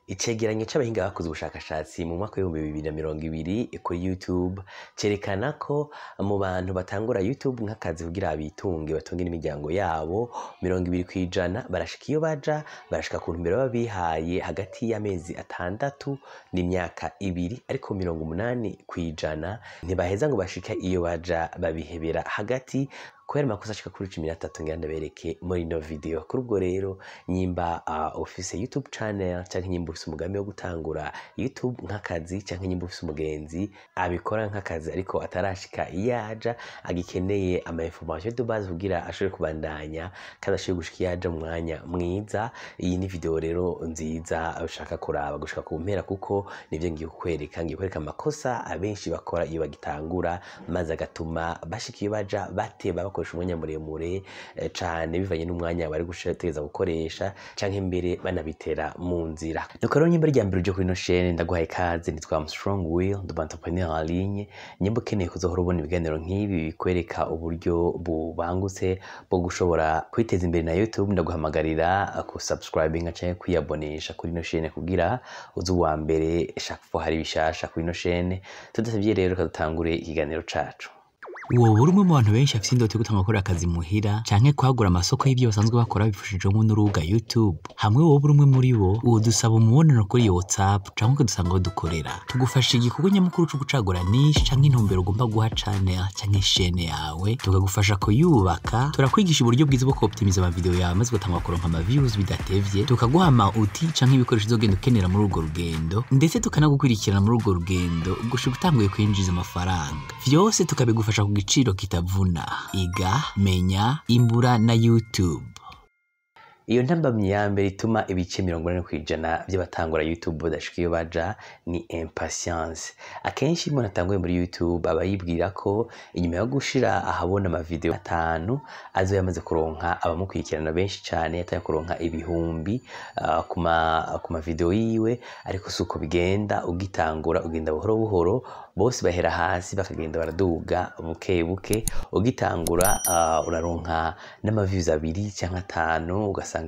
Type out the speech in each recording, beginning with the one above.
Icegeranyo c'abahinga bakoze ubushakashatsi mu mwaka w'2020 kuri YouTube cerekana ko mu bantu batangura YouTube nk'akazi kugira bitunge, batunge n'imiryango yabo, 20% barashika iyo baja, barashika ku ntumbero baba bihaye hagati y'amezi 6 n'imyaka 2, ariko 80% ntibaheza ngo bashike iyo baja, babihebera hagati kubera amakosa ashika kuri 13 ngira ndabereke muri ino video. Kuri ubwo rero, nyimba ufise YouTube channel, canke nyimba ufise umugambi wo gutangura YouTube nk'akazi, canke nyimba ufise umugenzi abikora nk'akazi ariko atarashika iyo aja, agikeneye ama information de base kugira ashobore kubandanya kandi ashobore gushika iyo aja mu mwanya mwiza, iyi ni video rero nziza ushaka kuraba gushika ku mpera, kuko nivyo ngiye kukwereka. Ngiye kukwereka amakosa abenshi bakora iyo bagitangura, maze agatuma bashika iyo baja bateba, bakoresha umwanya muremure cane bivanye n'umwanya bari gutegereza gukoresha, canke mbere banabitera mu nzira. Nuko rero, nyimba rya mbere uje kuri ino chaîne, ndaguhaye ikaze. Nitwa Armstrong Will, ndi entrepreneur en ligne. Nyimba ukeneye kuzohora ubona ibiganiro nk'ibi bikwereka uburyo bubangutse bwo gushobora kwiteza imbere na YouTube, ndaguhamagarira ku subscribing canke kwiyabonesha kuri ino chaîne kugira uze uwa mbere chaque fois hari bishasha kuri ino chaîne. Tudasavye rero, kadutangure ikiganiro cacu. Wowe uri umwe mu bantu benshi bafite indoto yo gutangura gukora akazi muhira canke kwagura amasoko y'ibyo basanzwe bakora babifashijwemo n'urubuga YouTube? Hamwe wowe uri umwe muri bo, wodusaba umubonano kuri iyo WhatsApp canke ukadusanga aho dukorera. Tugufasha igikorwa nyamukuru co gucagura niche canke intumbero ugomba guha channel canke chaîne yawe, tukagufasha kuyubaka. Turakwigisha uburyo bwiza bwo kuoptimiza amavideo yawe maze ugatangura kuronka ama views bidatevye, tukaguha ama outils canke ibikoresho uzogenda ukenera muri urwo rugendo, ndetse tukanagukurikirana muri urwo rugendo gushika utanguye kwinjiza amafaranga. Vyose tukabigufasha ku giciro kitavuna. Iga, menya, imbura na YouTube. Iyo ntambamyi ya mbere ituma ibice 40% by'abatangura YouTube badashika iyo baja ni impatience. Akenshi iyo umuntu atanguye muri YouTube aba yibwira ko inyuma yo gushira ahabona amavideo 5 azoba yamaze kuronka abamukurikirana benshi cane, yatangiye kuronka ibihumbi ku ma video yiwe, ariko si uko bigenda. Ugitangura ugenda buhoro buhoro, bose bahera hasi bakagenda baraduga buke buke. Ugitangura uraronka n'ama views 2 canke 5, ugasanga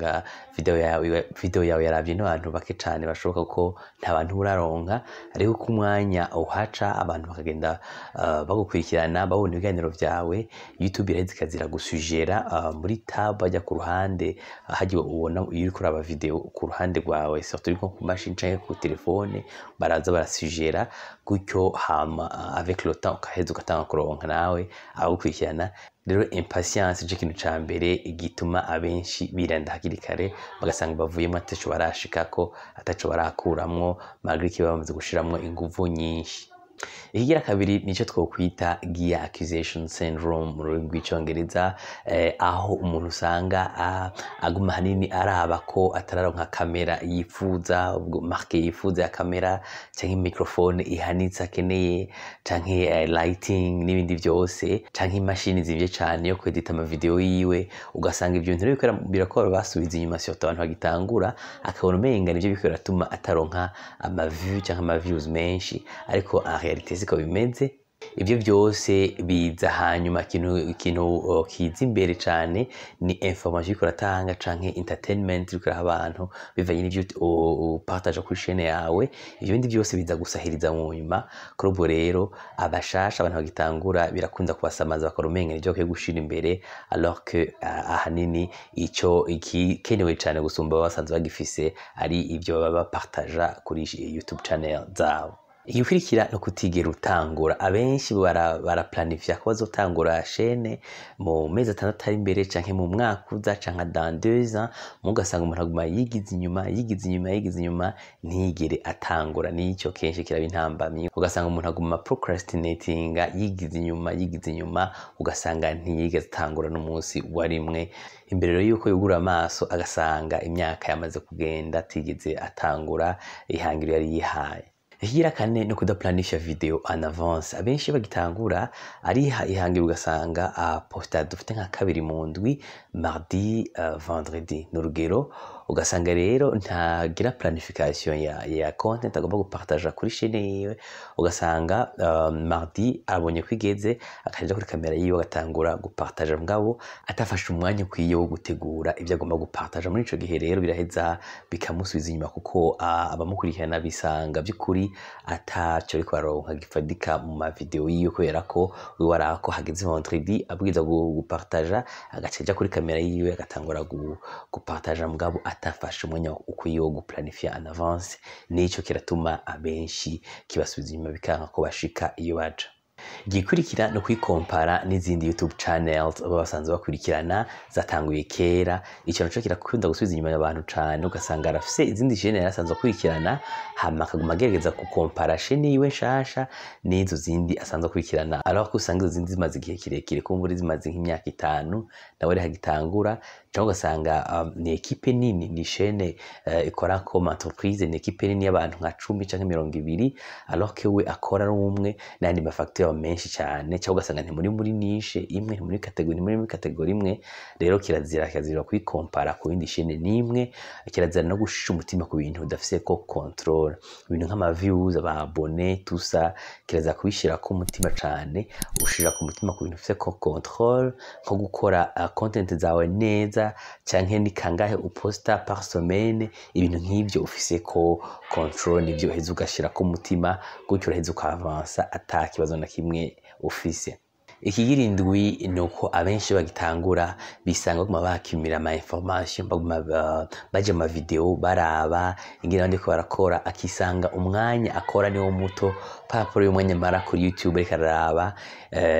video yawe yaravye n'abantu bake cane bashoboka, ko nta bantu uraronka. Ariko ku mwanya uhaca, abantu bakagenda bagukurikirana, babona ibiganiro vyawe, YouTube iraheza ikazira gusugera muri tab bajya ku ruhande, hagiye ubona iyo uriko uraba video ku ruhande rwawe, surtout uri nko ku machine canke ku telefone, baraza barasugera gutyo. Hama avec le temps ukaheza ugatanga kuronka nawe abagukurikirana. Rero impatience nico kintu ca mbere gituma abenshi biranda hakiri kare, bagasanga bavuyemwo ataco barashikako, ataco barakuramwo, malgré ko bamaze gushiramwo inguvu nyinshi. Ikigira kabiri nico twokwita gear acquisition syndrome mu rurimi rw'Icongereza, aho umuntu usanga aguma hanini araba ko atararonka kamera yifuza, ubwo marque yifuza ya kamera, canke microphone ihanitse akeneye, canke lighting n'ibindi vyose, canke imashini zimvye cane yo kwedita ama video yiwe. Ugasanga ivyo bintu rero birakora basubiza inyuma, surtout abantu bagitangura, akabona umenga nivyo biriko biratuma ataronka ama views canke ama views menshi, ariko en réalité siko bimeze. Ivyo vyose biza hanyuma. Ikintu kiza imbere cane ni information uriko uratanga canke entertainment uriko uraha abantu, bivanye n'ivyo upartage kuri chaîne yawe. Ivyo bindi vyose biza gusahiriza mu nyuma. Kuri ubwo rero, abashasha, abantu bagitangura, birakunda kubasamaza, bakora umenga nivyo bakwiye gushira imbere, alors que ahanini ico ikikenewe cane gusumba baba basanzwe bagifise ari ivyo baba bapartaja kuri YouTube channel zabo. Igikurikira no kutigera utangura. Abenshi baraplanifya ko bazotangura chaîne mu mezi 6 ari imbere, canke mu mwaka uza, canke dans 2 ans, mugasanga umuntu aguma yigiza inyuma, yigiza inyuma, yigiza inyuma, ntiyigere atangura. Nico kenshi kiraba intambamyi, ugasanga umuntu aguma procrastinatinga, yigiza inyuma, yigiza inyuma, ugasanga ntiyigeze atangura n'umunsi wa rimwe. Imbere rero yuko yugura amaso, agasanga imyaka yamaze kugenda atigeze atangura ihangiro yari yihaye. Ikigira kane no kudaplanisha video en avance. Abenshi bagitangura ariha ihangiro, ugasanga aposta dufite nka kabiri mu ndwi, mardi, vendredi ni urugero. Ugasanga rero ntagira planification ya content agomba gupartaja kuri chaîne yiwe. Ugasanga mardi abonye ko igeze, akaja kuri kamera yiwe agatangura gupartaja, mugabo atafashe umwanya ukwiye wo gutegura ibyo agomba gupartaja muri ico gihe. Rero biraheza bikamusubiza inyuma, kuko abamukurikirana bisanga by'ukuri ataco ariko aronka gifadika mu ma video yiwe, kubera ko we warako hageze vendredi abwiza gupartaja, agaca aja kuri kamera yiwe agatangura gupartaja, mugabo atafashe umwanya ukwiye wo guplanifia en avance. Nico kiratuma abenshi kibasubiza inyuma, bikanka ko bashika iyo baja. Igikurikira no kwikompara n'izindi YouTube channels baba basanzwe bakurikirana zatanguye kera. Ico naco kirakunda gusubiza inyuma abantu cane. Ugasanga arafise izindi chaîne yari asanzwe akurikirana, hama akaguma agerageza gukompara chaîne yiwe nshasha n'izo zindi asanzwe akurikirana, alors ko usanga izo zindi zimaze igihe kirekire, kumbura zimaze nk'imyaka 5, nawe ariho agitangura. Cyangwa ugasanga ni équipe nini, ni chaîne ikora comme entreprise, ni équipe nini y'abantu nka 10 canke 20, alors que we akora ari umwe n'ayandi ma facteur menshi cyane. Cyangwa ugasanga ntimuri muri niche imwe, ntimuri catégorie, ntimuri muri catégorie imwe. Rero kirazira kwikompara ku yindi chaîne n'imwe. Kirazira no gushisha umutima ku bintu udafise ko contrôle, ibintu nk'ama views, aba abonnés, tout ça kirazira kubishira ku mutima cane. Ushira ku mutima ku bintu ufise ko contrôle, nko gukora content zawe neza, canke ni kangahe uposta par semaine. Ibintu nk'ivyo ufise ko contrôle nivyo uheza ugashira ku mutima, gutyo uraheza ukavansa ata kibazo na kimwe ufise. Ikigira indwi ni uko abenshi bagitangura bisanga baguma bakimira ama information, baguma baja ama video baraba ingene abandi bariko barakora, akisanga umwanya akora niwo muto par rapport y'umwanya amara kuri YouTube ariko araraba,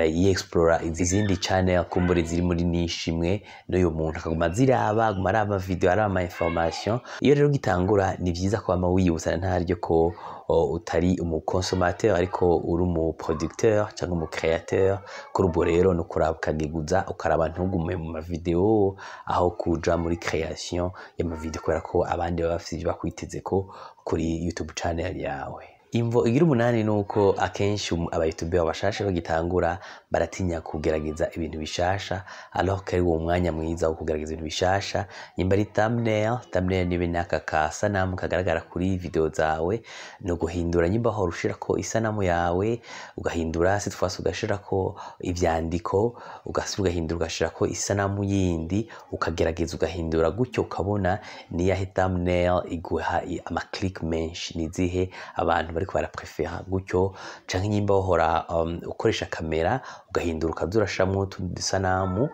yexplora izindi channel kumbure ziri muri niche imwe n'uyu muntu, akaguma aziraba, aguma araba video, araba ama information. Iyo rero ugitangura, ni vyiza ko wama wiyibutsa ntaryo ko utari umu consommateur, ariko uri umu producteur cyangwa umu créateur. Kuri ubwo rero no kuraba ukageguza, ukaraba ntugume mu ma video aho kuja muri création y'ama video, kubera ko abandi baba bafise ivyo bakwiteze ko kuri YouTube channel yawe. Imvo igira umunani ni uko akenshi aba YouTuber bashasha bagitangura baratinya kugerageza ibintu bishasha, alors ko ari uwo mwanya mwiza wo kugerageza ibintu bishasha. Nyimba ari thumbnail, thumbnail ni bene aka kasanamu kagaragara kuri video zawe, ni uguhindura. Nyimba aho ushirako isanamu yawe, ugahindura, cette fois ugashirako ivyandiko, ugasubira ugahindura, ugashirako isanamu yindi, ukagerageza ugahindura gutyo, ukabona niyahe thumbnail iguha ama click menshi, nizihe abantu bariko baraprefera gutyo. Canke nyimba wahora ukoresha kamera, ugahindura, ukaza urashiramwo utundi dusanamu.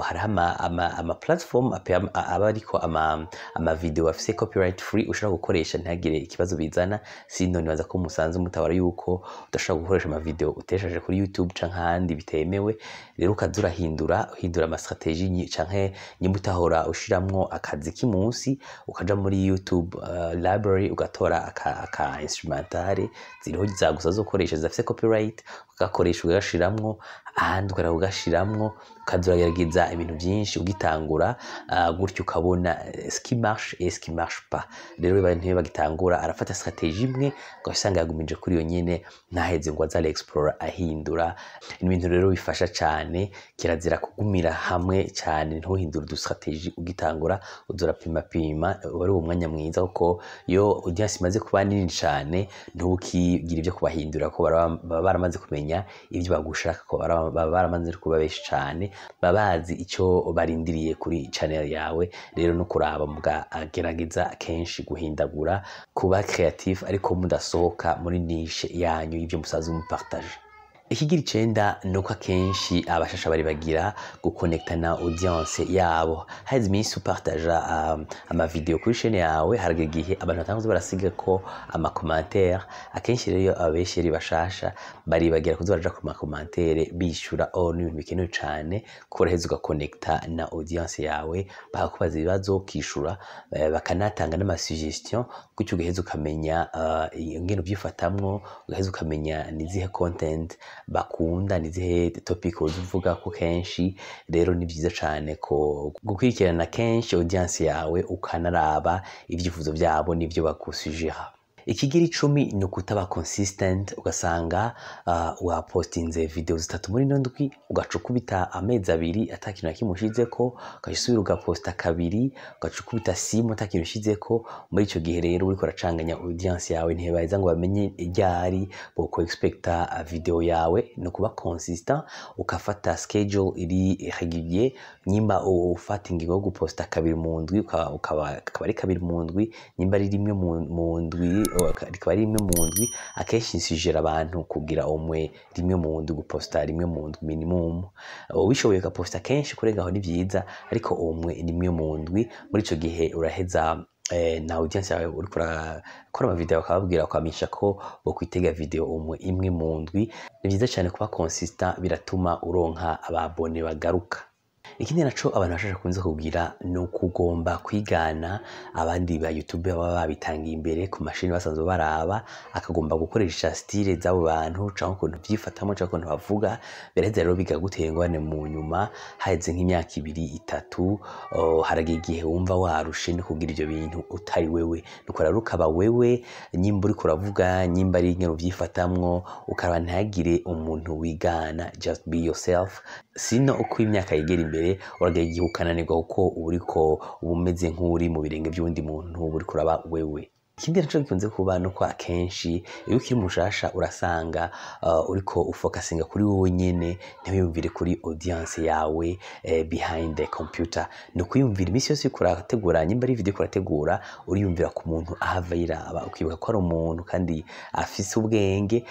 Hariho ama platform aba ariko ama video afise copyright free ushobora gukoresha, ntihagire ikibazo bizana. Sino nibaza ko musanze mutabara yuko udashobora gukoresha ama video uteshaje kuri YouTube canke ahandi bitemewe. Rero ukaza urahindura, uhindura ama stratégie, canke nyimba utahora ushiramwo akazi k'imunsi, ukaja muri YouTube library, ugatora aka instrumentale ziriho zagusa zo gukoresha zidafise copyright, ugakoresha ugashiramwo, ahandi ukareka ugashiramwo, ukaza uragerageza ibintu byinshi ugitangura, gutyo ukabona ce qui marche et ce qui marche pas. Rero abantu iyo bagitangura arafata stratégie imwe, ugasanga yagumije kuri iyo nyene, ntaheze ngo aze explore ahindura. Ni ibintu rero bifasha cane. Kirazira kugumira hamwe cyane, ntuhindure udu stratégie ugitangura, uza urapima pima, uba ari uwo mwanya mwiza, kuko iyo audience imaze kuba nini cane ntukigira ibyo kubahindura, ko baba baramaze kumenya ibyo bagushaka, ko baba baramaze kuba benshi cane, baba bazi icyo barindiriye kuri channel yawe. Rero no kuraba mugagerageza kenshi guhindagura, kuba creative, ariko mudasohoka muri niche yanyu y'ibyo musaza mupartage. Ikigira icenda ni uko akenshi abashasha bari bagira gukonekta na audience yabo. Haheze iminsi upartaja ama video kuri chaîne yawe, haragera igihe abantu batanguze barasiga ko ama commentaire. Akenshi rero iyo abenshi ari bashasha baribagira kuza baraja ku ma commentaire bishura. Oh, ni ibintu bikenewe cane, kuko uraheza ugakonekta na audience yawe, bakakubaza ibibazo ukishura, bakanatanga n'ama suggestion, gutyo ugaheza ukamenya ingene ubyifatamwo, ugaheza ukamenya nizihe content bakunda, nizihe topic uza uvuga ko kenshi. Rero ni byiza cane ko gukurikirana kenshi audience yawe, ukanaraba ibyifuzo byabo n'ibyo bagusujira. Ikigira 10 ni ukutaba consistent, ugasanga wapostinze video 3 muri ino ndwi, ugaca ukubita amezi 2 ata kintu na kimwe ushizeko, ugaca ugaposta 2, ugaca ukubita simu ata kintu ushizeko. Muri ico gihe rero uriko uracanganya audience yawe, ntibaheza ngo bamenye ryari boko expecta video yawe. No kuba consistent, ukafata schedule iri régulier. Nyimba ufata ingingo yo guposta 2 mu ndwi, ukaba ari 2 mu ndwi, nyimba ari 1 mu ndwi, rikaba ari 1 mu ndwi. Akenshi nsijera abantu kugira umwe 1 mu ndwi, guposta 1 mu ndwi minimum. Ubishoboye ugaposta kenshi kurenga aho ni vyiza, ariko umwe 1 mu ndwi. Muri ico gihe uraheza na audience yawe uriko urakora ama video ukababwira, ukamenyesha ko bokwitega video umwe 1 mu ndwi. Ni vyiza cyane kuba consistent, biratuma uronka ababone bagaruka. Ikindi naco abantu bashasha kunze kugira ni ukugomba kwigana abandi ba YouTube baba babitangiye imbere ku mashini basanzwe baraba, akagomba gukoresha style z'abo bantu canke ukuntu vyifatamwo canke ukuntu bavuga. Biraheza rero bikagutera ingorane mu nyuma, haheze nk'imyaka 2 3, haragira igihe wumva warushe no kugira ivyo bintu utari wewe. Nuko rero ukaba wewe, nyimba uriko uravuga, nyimba ari ingene uvyifatamwo, ukaba ntihagire umuntu wigana, just be yourself. Sino uko imyaka yegera imbere uragira igihe ukananirwa, kuko uriko uba umeze nk'uri mu birenge by'undi muntu, uriko uraba wewe. Ikindi naco gikunze kuba nuko akenshi iyo ukiri mushasha urasanga uriko ufokasinga kuri wowe nyene, ntiwiyumvire kuri audience yawe behind the computer. Ni ukuyumvira iminsi yose uriko urategura, nyimba ari video uriko urategura, uriyumvira ku muntu ahava yiraba, ukibuka ko ari umuntu kandi afise ubwenge.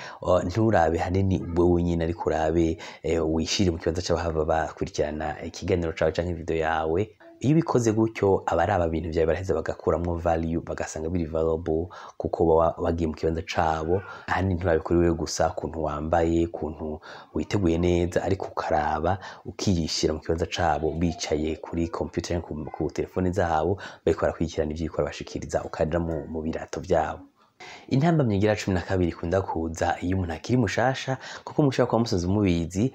Nturabe hanini wewe nyene, ariko urabe wishire mu kibanza c'abahava bakurikirana ikiganiro cawe canke video yawe. Iyo ubikoze gutyo, abaraba ibintu vyawe baraheza bagakuramwo value, bagasanga biri valuable, kuko baba bagiye mu kibanza cabo. Ahanini nturabe kuri wewe gusa, ukuntu wambaye, ukuntu witeguye neza, ariko ukaraba ukiyishira mu kibanza cabo, bicaye kuri computer canke ku telefone zabo, bariko barakurikirana ivyo uriko urabashikiriza, ukaja mu birato vyabo. Intambamyi igira 12 ikunda kuza iyo umuntu akiri mushasha, kuko mushobora kuba musanzwe mubizi,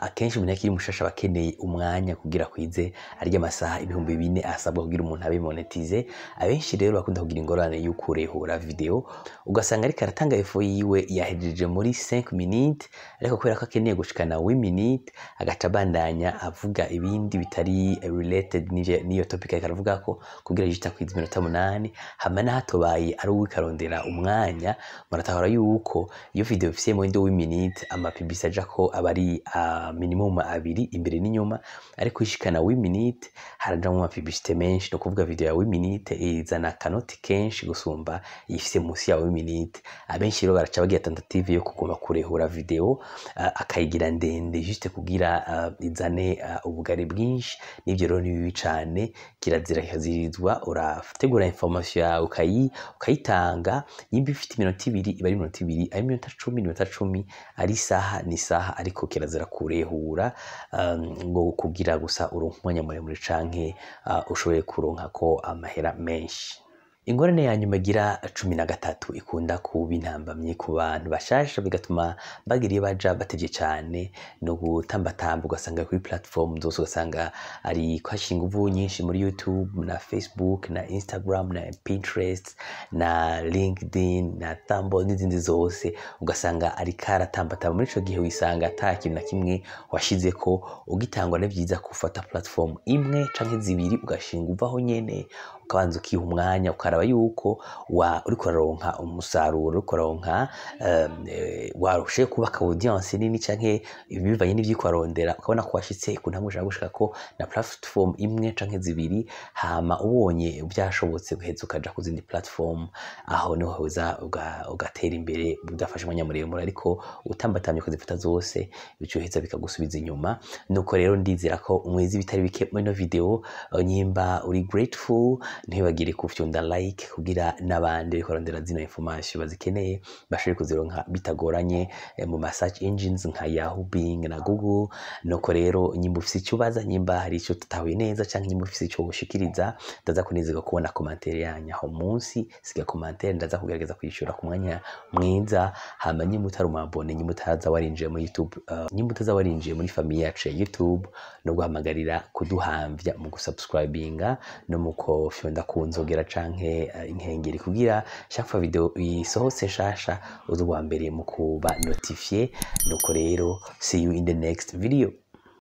akenshi umuntu akiri mushasha aba akeneye umwanya kugira kwize arya amasaha 4000 asabwa kugira umuntu abe monetize. Abenshi rero bakunda kugira ingorane yo kurehura video, ugasanga ariko aratanga info yiwe yahejeje muri 5 minutes, ariko kubera ko akeneye gushikana 8 minutes agaca abandanya avuga ibindi bitari related n'iyo topic ariko aravuga ko, kugira yishita kwiza iminota 8. Hama n'ahatobaye ari uwikarondera umwanya, muratahura yuko iyo video ifise moins de 8 minutes, ama publicité aja ko aba ari minimum 2 imbere n'inyuma, ariko ishikana 8 minutes harajamwo ama publicité menshi. No kuvuga video ya 8 minutes izana akanoti kenshi gusumba ifise munsi ya 8 minutes. Abenshi rero baraca bagira tentative yo kugomba kurehura video, akayigira ndende juste kugira izane ubugari bwinshi. Nivyo rero ni bibi cane, kirazira kikazirizwa. Urategura information yawe ukayitanga, nimba ifite iminota 2 iba ari iminota 2, ari iminota 10 iminota 10, ari isaha ni isaha, ariko kirazira kurehura ngo kugira gusa uronke umwanya muremure canke ushoboye kuronka ko amahera menshi. Ingorane ya nyuma igira 13 ikunda kuba intambamyi ku bantu bashasha, bigatuma bagira iyo baja batevye cane, no gutambatamba, ugasanga kuri platform zose, ugasanga ari kwashira inguvu nyinshi muri YouTube na Facebook na Instagram na Pinterest na LinkedIn na Tumblr n'izindi zose, ugasanga ari karatambatamba. Muri ico gihe wisanga ata kintu na kimwe washizeko. Ugitangwa ni vyiza gufata platform imwe canke 2, ugashinga uvaho nyene, ukabanza ukiha umwanya, ukaraba yuko uriko uraronka umusaruro, uriko uraronka warushe kubaka audience nini canke bivanye n'ivyo uriko urarondera, ukabona ko washitse ku ntambwe ushaka gushikako na platform imwe canke 2. Hama ubonye vyashobotse, guheza ukaja ku zindi platform, aho niho hoza ugatera imbere udafashe umwanya muremure. Ariko utambatamye ukazifata zose, bico uheza bikagusubiza inyuma. Nuko rero ndizera ko umwezi bitari bike muri ino video. Nyimba uri grateful, ntibagire kufyonda like kugira n'abandi bariko barondera zino information bazikeneye bashobore kuzironka bitagoranye mu ma search engines nka Yahoo, Bing na Google. Nuko rero nyimba ufise icyo ubaza, nyimba hari icyo tutahuye neza, canke nyimba ufise icyo ushikiriza, ndaza kunezerwa kubona commentaire yanyu aho munsi. Siga commentaire, ndaza kugerageza kwishura ku mwanya mwiza. Hama nyimba utari umwabone, nyimba utaza warinjiye muri YouTube, nyimba utaza warinjiye muri famille yacu ya YouTube, no guhamagarira kuduhamvya mu gusubscribinga no mu kufyonda gufyonda ku nzogera canke inkengeri kugira chaque fois video isohotse nshasha uze uwa mbere mu kuba notifié. Nuko rero, see you in the next video.